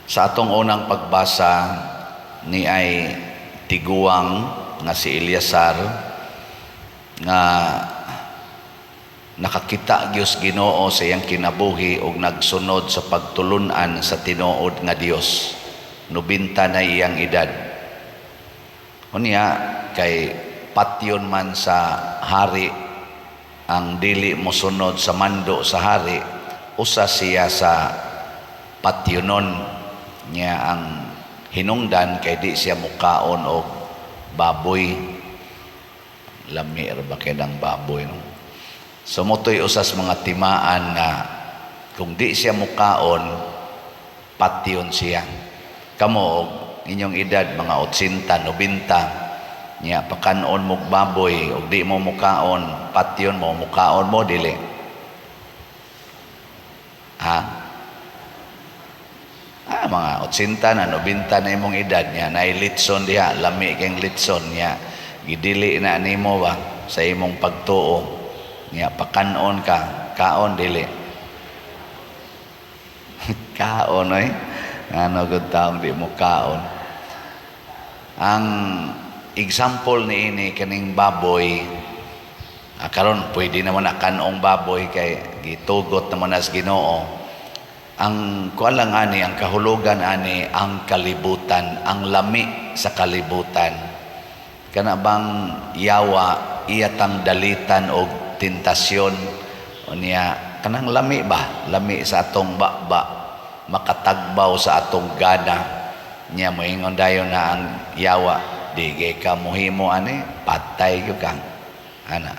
Sa atong unang pagbasa ni ay tiguang nga si Eleazar nga nakakita gyud Ginoo sa iyang kinabuhi ug nagsunod sa pagtulunan sa tinuod nga Dios. 90 na iyang edad. Unya kay patyon man sa hari ang dili mosunod sa mando sa hari, usa siya sa patyonon niya. Ang hinungdan kay di siya mukaon og baboy. Lami ra ba kay ng baboy, no? So motoy usas mga timaan nga kung di siya mukaon, patyon siya. Kamo og inyong edad mga 80, 90 niya, pakanon mo baboy og di mo mukaon, patyon mo, mukaon mo, dili? Ha? Ah, mga 80 na, 90 na imong edad niya, naay litson diha, lami kang litson niya. Gidili na nimo ba sa imong pagtuo. Niya pakanon ka, kaon, dili? Kaon oy. Ano gud taong di mo kaon? Ang example ni ini kaning baboy, ah, karon pwede naman na kanong baboy kay gitugot naman nas Ginoo. Ang kuan lang ani, ang kahulugan ani, ang kalibutan, ang lami sa kalibutan. Kana bang yawa iya tang dalitan og tentasyon. Unya kanang lami ba, lami sa atong baba, makatagbaw sa atong gana. Nya moingon dayon na ang yawa, "Di kay ka mohimo ani, patay gyud ka ana,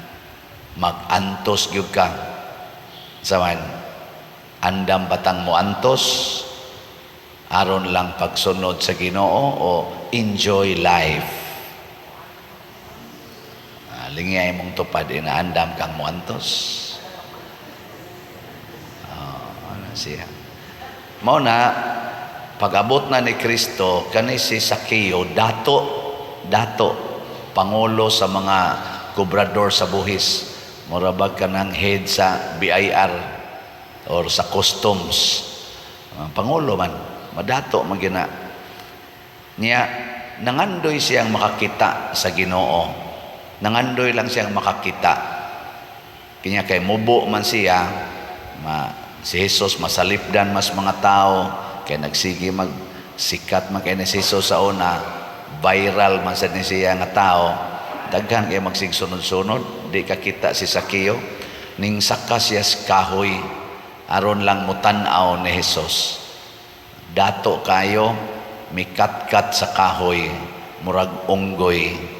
magantos gyud ka." Saman andam batang moantos aron lang pagsunod sa Ginoo o enjoy life? Ah, lingay mong tupad, inaandam kang moantos. Oh, ano siya. Mao na pag-abot na ni Kristo kani si Sakeo, dato, dato, pangulo sa mga kobrador sa buhis. Mura bag kanang head sa BIR or sa customs. Ah, pangulo man, madato man gina. Niya nangandoy siyang makakita sa Ginoo. Nangandoy lang siyang makakita. Kanya kay mubo man siya, ma, si Jesus masalipdan mas mga tao, kay nagsige mag sikat man kay ni si Jesus sa una, viral man sad ni siya nga tao. Daghan kay magsigsunod-sunod, di ka kita si Sakeo. Ning saka siya sa kahoy aron lang mutan-aw ni Jesus. Dato kayo, mikatkat sa kahoy, murag unggoy.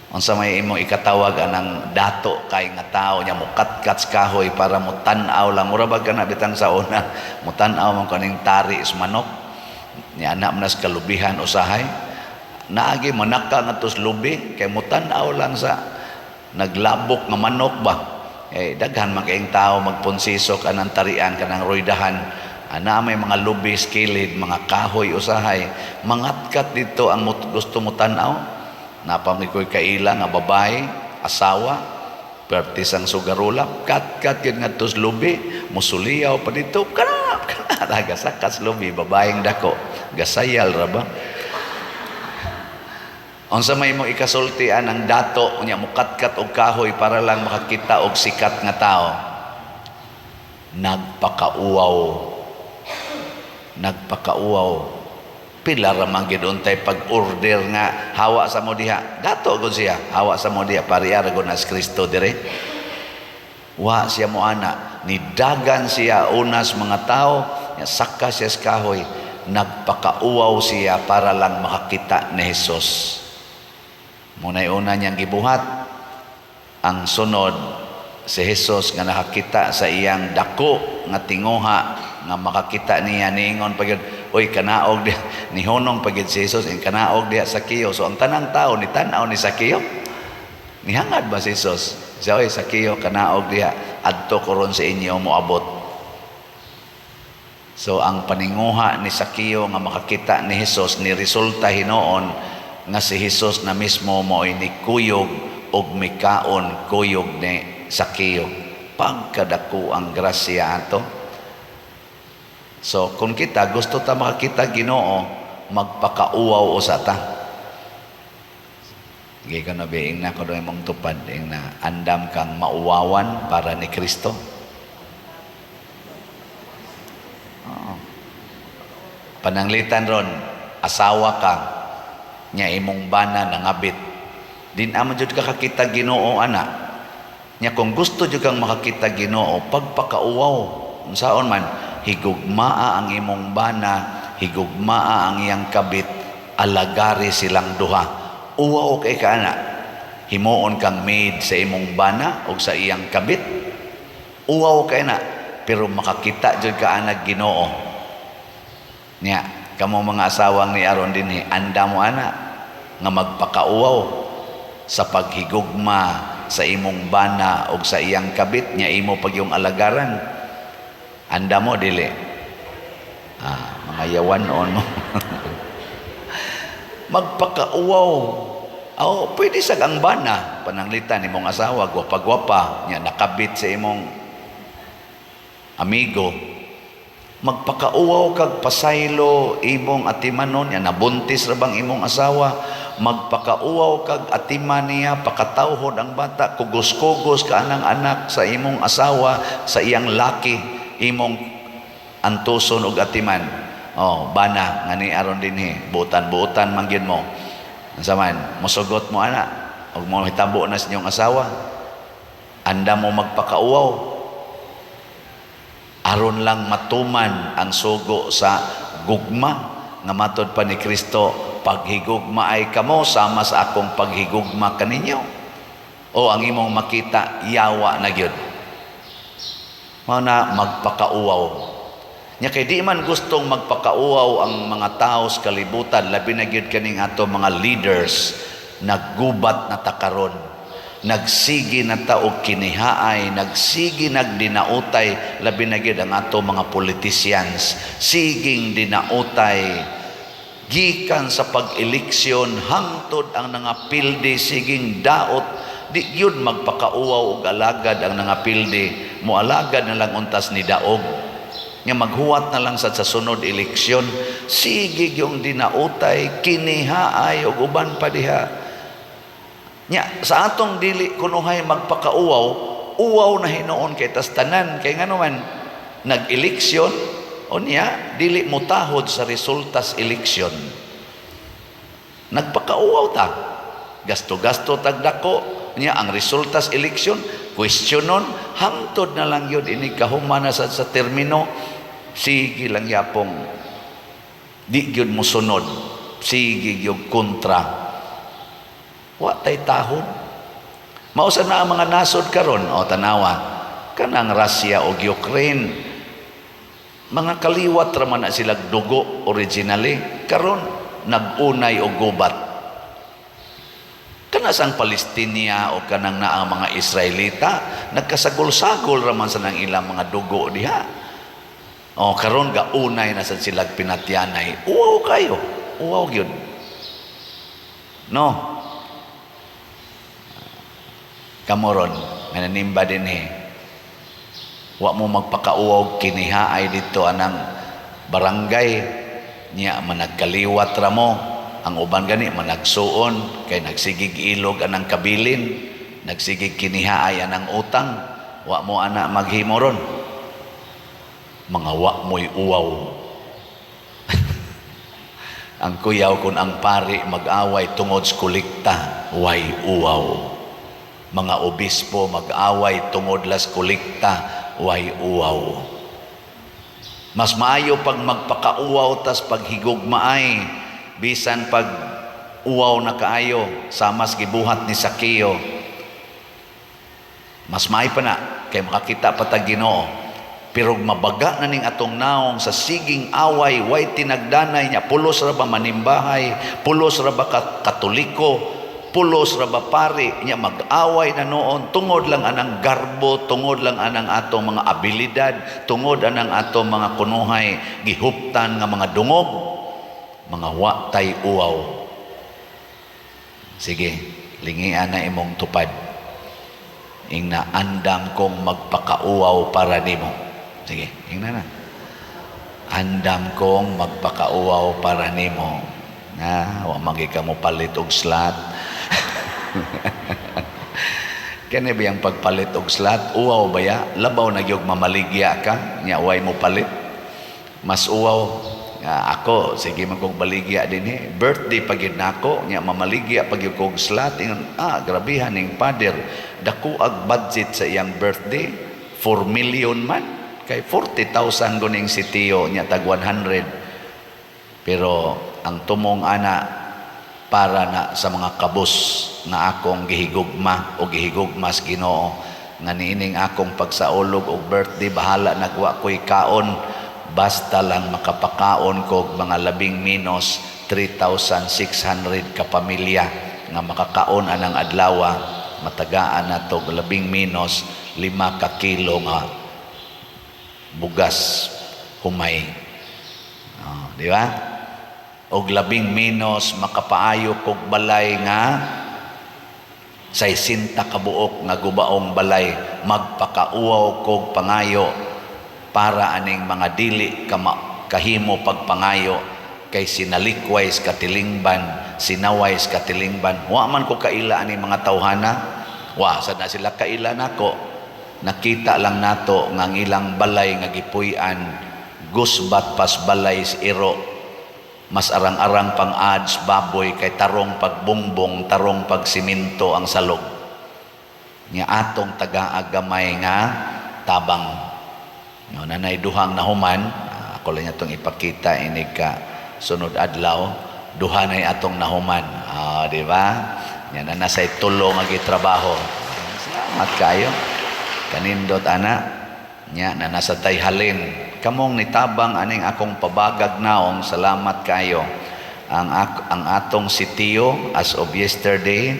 Unsa may imong ikatawag anang dato kay nga tao nya mukatkat sa kahoy para mutan-aw lang? Mura ba kana bitang sa una mutan-aw man kaning tari sa manok ni anak man sa kalubihan usahay, naagi manaka ngadto sa lubi kay mutan-aw lang sa naglabok nga manok ba? Eh, daghan man kayong tao magponsisok anang tarian, kanang roydahan ana, may mga lubi sa kilid, mga kahoy usahay, mangatkat dito ang gusto mo tan-aw. Napamikoy kaila nga babae, asawa, pertis ang sugarula, kat-kat yun nga sa lubi, musuliyaw pa dito, kana, kana, gasakas lubi, babaeng dako, gasayal ra ba? Unsa may mo ikasultian ang dato unya mukatkat og kahoy para lang makakita og sikat nga tao? Nagpakauwaw. Nagpakauwaw. Pila ra man gid untay pag-order nga hawa sa mo diha. Dato gud siya, hawa sa mo diha, pariya ra gud nas Kristo dire. Wa siya mo ana, nidagan siya unas mga tao, nya saka siya sa kahoy, nagpakauwaw siya para lang makakita ni Jesus. Muna'y una niyang gibuhat. Ang sunod, si Jesus nga nakakita sa iyang dako nga tinguha nga makakita niya, niingon pa gyud, "Oy, kanaog diha." Nihunong pa gyud si Jesus in kanaog diha Sakeo. So ang tanang tao ni tan-aw ni Sakeo. Nihangad ba si Jesus siya, "Oy Sakeo, kanaog diha, adto ko ron sa inyo moabot"? So ang paninguha ni Sakeo nga makakita ni Jesus ni resulta hinuon nga si Jesus na mismo mo'y nikuyog og mikaon kuyog ni Sakeo. Pagkadako ang grasya ato. So kung kita gusto ta makakita Ginoo, magpakauwaw usa ta. Sige ka na be, ingna ko doon imong tupad, ingna, andam kang mauwawan para ni Kristo. Oo. Pananglitan ron, asawa ka, nya imong bana nangabit. Di na man jud ka kakita Ginoo ana. Nya kung gusto jud kang makakita Ginoo, pagpakauwaw, unsaon man, higugmaa ang imong bana, higugmaa ang iyang kabit, alagari silang duha. Uwaw kay ka ana. Himuon kang maid sa imong bana o sa iyang kabit. Uwaw kay na, pero makakita jud ka ana Ginoo. Nya, kamo mga asawang ni aron dinhi, anda mo ana nga magpakauwaw sa paghigugma sa imong bana o sa iyang kabit, nya imo pag yung alagaran. Anda mo dili? Ah, mga yawan on mo. Magpakauwaw. Oh, pwede sa ang bana, pananglitan imong asawa gwapa-gwapa, nya nakabit sa imong amigo. Magpakauwaw kag pasaylo imong atimanon, nya nabuntis ra bang imong asawa, magpakauwaw kag atiman niya, pakatawhod ang bata, kugos-kugos ka anang anak sa imong asawa, sa iyang laki, imong antuson og atiman. Oh, bana nga ni aron dinhi, butan-butan man gyud mo. Unsa man, mosugot mo ana og mo hitabo na sa inyong asawa. Anda mo magpakauwaw aron lang matuman ang sugo sa gugma nga matod pa ni Kristo, "Paghigugma ay kamo sama sa akong paghigugma kaninyo." O ang imong makita, yawa na gyud. Mao na magpakauwaw. Nya kay di man gustong magpakauwaw ang mga tao sa kalibutan, labi na gyud kaning ato mga leaders, naggubat na ta karon. Nagsigi na ta og kinihaay, nagsigi nagdinautay, labi na gyud ang ato mga politicians. Siging dinautay gikan sa pag-eleksyon hangtod ang nangapildi siging daot. Di gyud magpakauwaw og alagad ang nangapildi, moalagad na lang untas ni daog nga maghuwat na lang sa sunod eleksyon. Sige yung dinautay, kinihaay og uban pa diha. Nya sa atong dili kunuhay magpakauwaw, uwaw na hinuon kay tas tanan, kay ngano man nag-eleksyon, unya dili mutahod sa resulta sa eleksyon, nagpakauwaw ta, gasto-gasto tag dako. Nya ang resulta sa eleksyon questionon, hangtod na lang yun ini kahuman na sa termino, sige lang yapong di gyud mosunod, sige gyud kontra, wa tay tahod. Mao sa na ang mga nasod karon. O tanawa kanang Russia o Ukraine, mga kaliwat ra man na sila dugo originally, karon nag-unay og gubat. Kana sang Palestinia o kanang naa ang mga Israelita, nagkasagol-sagol ra man sa nang ilang mga dugo diha. O karon gaunay na sad sila pinatyanay. Uwaw kayo, uwaw gyud, no? Kamo ron nga nanimba dinhi, wa mo magpakauwaw kinihaay dito anang barangay niya, managkaliwat ra mo. Ang uban gani managsuon kay nagsigig ilog anang kabilin, nagsigig kinihaay anang utang. Wa mo ana maghimo ron, mga wa mo'y uwaw. Ang kuyaw kung ang pari mag-away tungod sa kolekta, way uwaw. Mga obispo mag-away tungod las kolekta, way uwaw. Mas maayo pag magpakauwaw tas paghigugmaay, bisan pag uwaw na kaayo, samas gibuhat ni Sakeo. Mas maayo pa na kay makakita pa ta Ginoo. Pero mabaga na ning atong naong sa siging away, way tinagdanay niya, pulos ra ba manimbahay, pulos ra ba katoliko, pulos ra ba pari, niya mag-away na noon tungod lang anang garbo, tungod lang anang atong mga abilidad, tungod anang atong mga kunuhay gihuptan nga mga dungog, mga wa tay uwaw. Sige, lingian na imong tupad. Ingna, "Andam kong magpakauwaw para nimo." Sige, ingna na. Andam kong magpakauwaw para nimo. Na, wa man ka mo palit og slot. Kani ba yung pagpalit og slot? Uwaw ba ya? Labaw na gyud mamaligya ka, nya way mo palit. Mas uwaw nga ako, sige man kong baligya dinhi. Birthday pa gyud nako, nya mamaligya pa gyud kog slot. Ingon, grabihan ning father. Dako ag budget sa iyang birthday, 4 million man. Kay 40,000 guning si Tio, nya tag 100. Pero ang tumong ana para na sa mga kabus nga akong gihigugma o gihigugmas Ginoo, nga niining akong pagsaulog og birthday, bahala nagwa ko'y kaon, basta lang makapakaon kog mga labing menos 3,600 ka pamilya nga makakaon anang adlawa, matagaan na to labing menos 5 ka kilo nga bugas humay. Oh, di ba? Og labing menos makapaayo kog balay nga 60 ka buok nga gubaong balay, magpakauwaw kog pangayo para aning mga dili kahimo pagpangayo kay sinalikway sa katilingban, sinaway sa katilingban. Wa man ko kaila aning mga tawhana, wa sad na sila kaila nako. Nakita lang nato nga ang ilang balay nga gipuy-an gusbat pas balay sa iro, mas arang-arang pang ads baboy kay tarong pagbungbong, tarong pagsiminto ang salog. Nga atong taga-agamay nga tabang. No, nanay duhang nahuman, ako lang itong ipakita inig ka sunod adlaw, duha nay atong nahuman. Di ba? Nya na nasay tulo nga gitrabaho. Salamat kayo. Kanindot ana. Nya na nasa tay halin. Kamong nitabang aning akong pabagag naong, salamat kayo. Ang atong sitio as of yesterday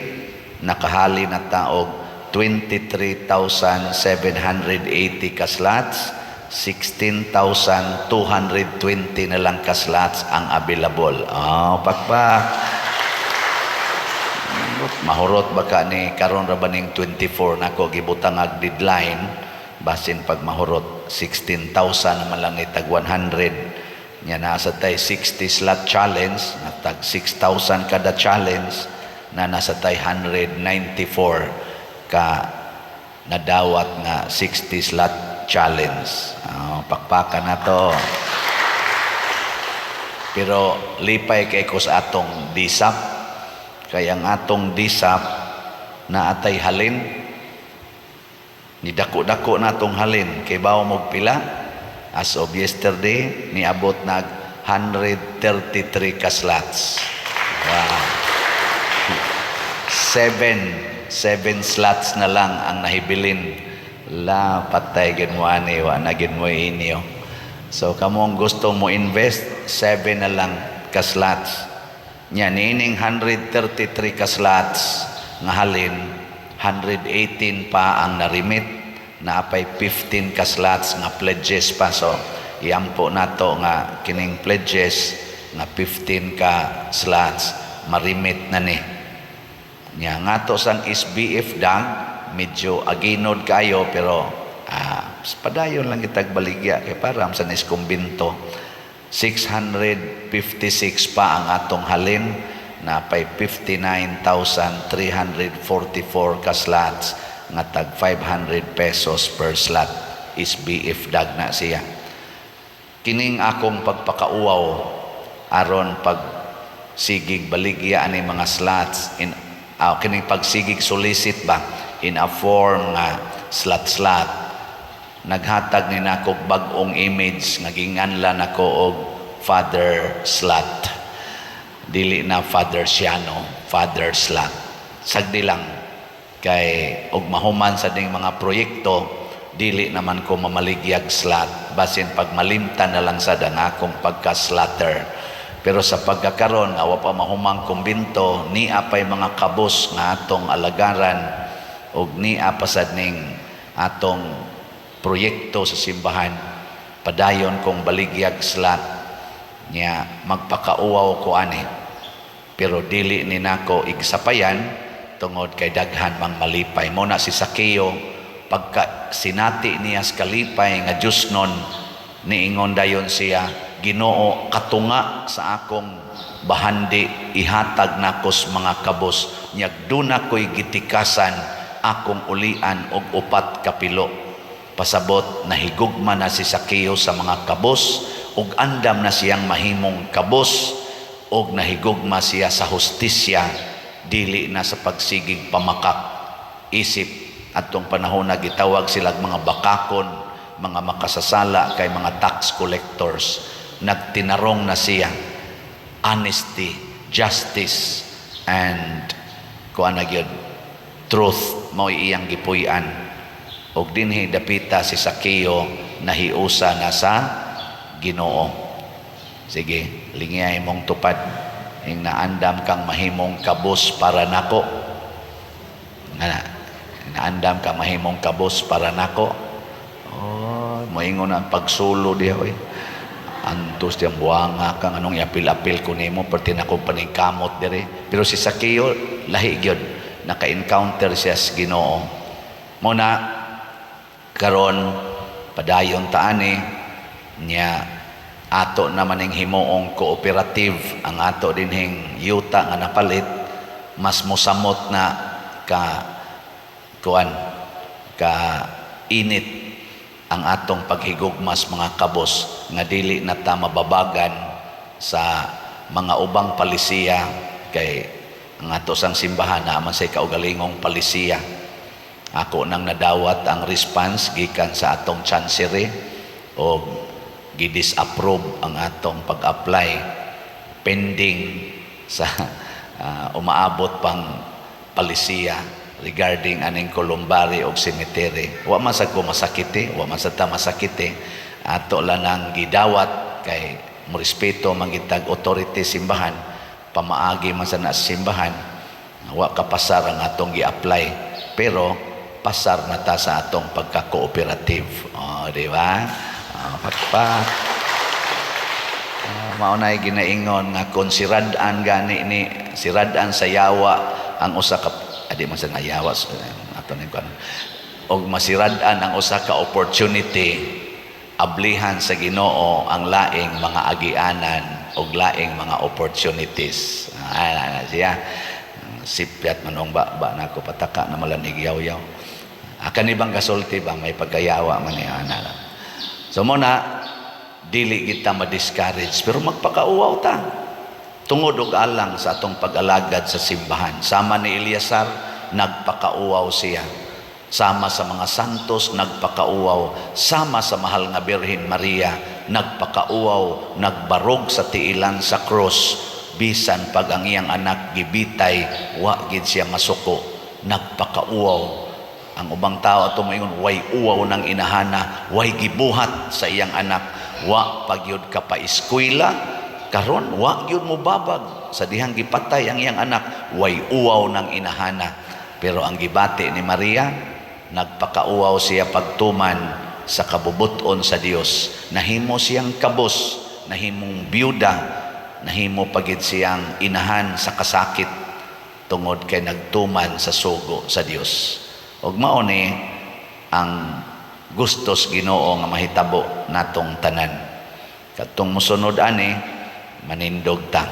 nakahali na taog 23,780 ka slots, 16,220 na lang ka slots ang available. Oh, pakpak. Mahurot ba ka ni karon ra ba ning 24 nako gibutang ag deadline, basin pag mahurot 16,000 naman lang ni tag 100. Nya nasa tay 60 slot challenge na tag 6,000 kada challenge, na nasa tay 194 ka nadawat nga 60 slot challenge. Oh, pakpakan na to. Pero lipay kay ko sa atong DSAP, kay ang atong DSAP na atay halin ni dako-dako na atong halin. Kay bawo mo pila as of yesterday niabot nag 133 ka slots. Wow, seven slots na lang ang nahibilin. La, patay gid mo ani, wa na gid mo inyo. So kamo ang gusto mo invest, 7 na lang ka slots. Nya niining 133 ka slots nga halin, 118 pa ang narimit, na apay 15 ka slots nga pledges pa. So iampo nato nga kining pledges nga 15 ka slots marimit na ni. Nya ngato sang SBF dang medyo aginod kayo, pero padayon lang kitag baligya kay para sa nis kumbinto. 656 pa ang atong halin, na pay 59,344 ka slots nga tag 500 pesos per slot. SBF dag na siya. Kining akong pagpakauwaw aron pag sigig baligya ani mga slots in kining pagsigig solicit ba in a form nga slot slot, naghatag ni nako bag-ong image nga ginganlan nako og Father Slot. Dili na Father Siano, Father Slot. Sagdi lang kay og mahuman sa ding mga proyekto, dili naman ko mamaligyag slot, basin pag malimtan na lang sad ang akong pagka-slotter. Pero sa pagkakaron nga wa pa mahumang kumbinto, nia pay mga kabus nga atong alagaran og nia pa sad ning atong proyekto sa simbahan, padayon kong baligyag slot. Nya magpakauwaw ko ani, pero dili ni nako igsapayan tungod kay daghan mang malipay. Mo na si Sakeo, pagka sinati niya sa kalipay nga Diyos nun. Niingon dayon siya, "Ginoo, katunga sa akong bahandi ihatag nakos mga kabos, nyag duna ko'y gitikasan, akong ulian og upat kapilo." Pasabot, nahigugma na si Sakeo sa mga kabos ug andam na siyang mahimong kabos, ug nahigugma siya sa hustisya, dili na sa pagsigig pamakak. Isip atong panahon na gitawag sila mga bakakon, mga makasasala kay mga tax collectors. Nagtinarong na siya, honesty, justice and kuan na gyud, truth, mao iyang gipuy-an. Og dinhi dapita si Sakeo nahiusa na sa Ginoo. Sige, lingiyay mong tupad. Ing naandam kang mahimong kabos para nako. Nga naandam kang mahimong kabos para nako. Oh, moingon ang pagsulo diha oy. Antos diyang buwanga kang anong iapil-apil ko nimo, perti na ko paningkamot dire. Pero si Sakeo lahi gyud, naka-encounter siya sa Ginoo. Mo na karon padayon ta ani nya, ato naman ning himuong cooperative ang ato dinhing yuta nga napalit, mas mosamot na ka kuan ka init ang atong paghigugmas mga kabos, nga dili na ta mababagan sa mga ubang palisiya, kay ang ato sang simbahan na man say kaugalingong palisiya. Ako nang nadawat ang response gikan sa atong chancery o gi-disapprove ang atong pag-apply pending sa umaabot pang palisiya regarding aning columbary og cemetery. Wa man sad ko masakiti, wa man sad ta masakiti. Ato lang nang gidawat kay morespeto man gitag authority simbahan, pamaagi man sa na simbahan. Wa ka pasar ang atong gi-apply, pero pasar na ta sa atong pagka-cooperative. Oh, di ba? Oh, pakpak. Mao nay ginaingon nga kung sirad-an gani ni sirad-an sa yawa ang usa ka adi man sa nayawa ato ning kuan og masirad-an ang usa ka opportunity, ablihan sa Ginoo ang laing mga agianan og laing mga opportunities. Ah, siya sipyat manong ba ba nako pataka na malanig yaw-yaw. Akan ibang kasulti ba may pagkayawa man ni ana lang. So mo na dili kita ma-discourage, pero magpakauwaw ta tungod og alang sa atong pag-alagad sa simbahan. Sama ni Eleazar, nagpakauwaw siya. Sama sa mga santos, nagpakauwaw. Sama sa mahal nga Birhen Maria, nagpakauwaw, nagbarog sa tiilan sa cross. Bisan pag ang iyang anak gibitay, wa gid siya masuko. Nagpakauwaw. Ang ubang tao ato moingon, way uwaw ng inahana, way gibuhat sa iyang anak, wa pagyud ka pa eskwela, karon wa gyud mo babag sa dihang gipatay ang iyang anak, way uwaw ng inahana. Pero ang gibati ni Maria, nagpakauwaw siya pagtuman sa kabubuton sa Dios. Nahimo siyang kabos, nahimong byuda, nahimo pagid siyang inahan sa kasakit tungod kay nagtuman sa sugo sa Dios. Ug mao ni ang gustos Ginoo nga mahitabo natong tanan. Katong musunod ani, manindog ta.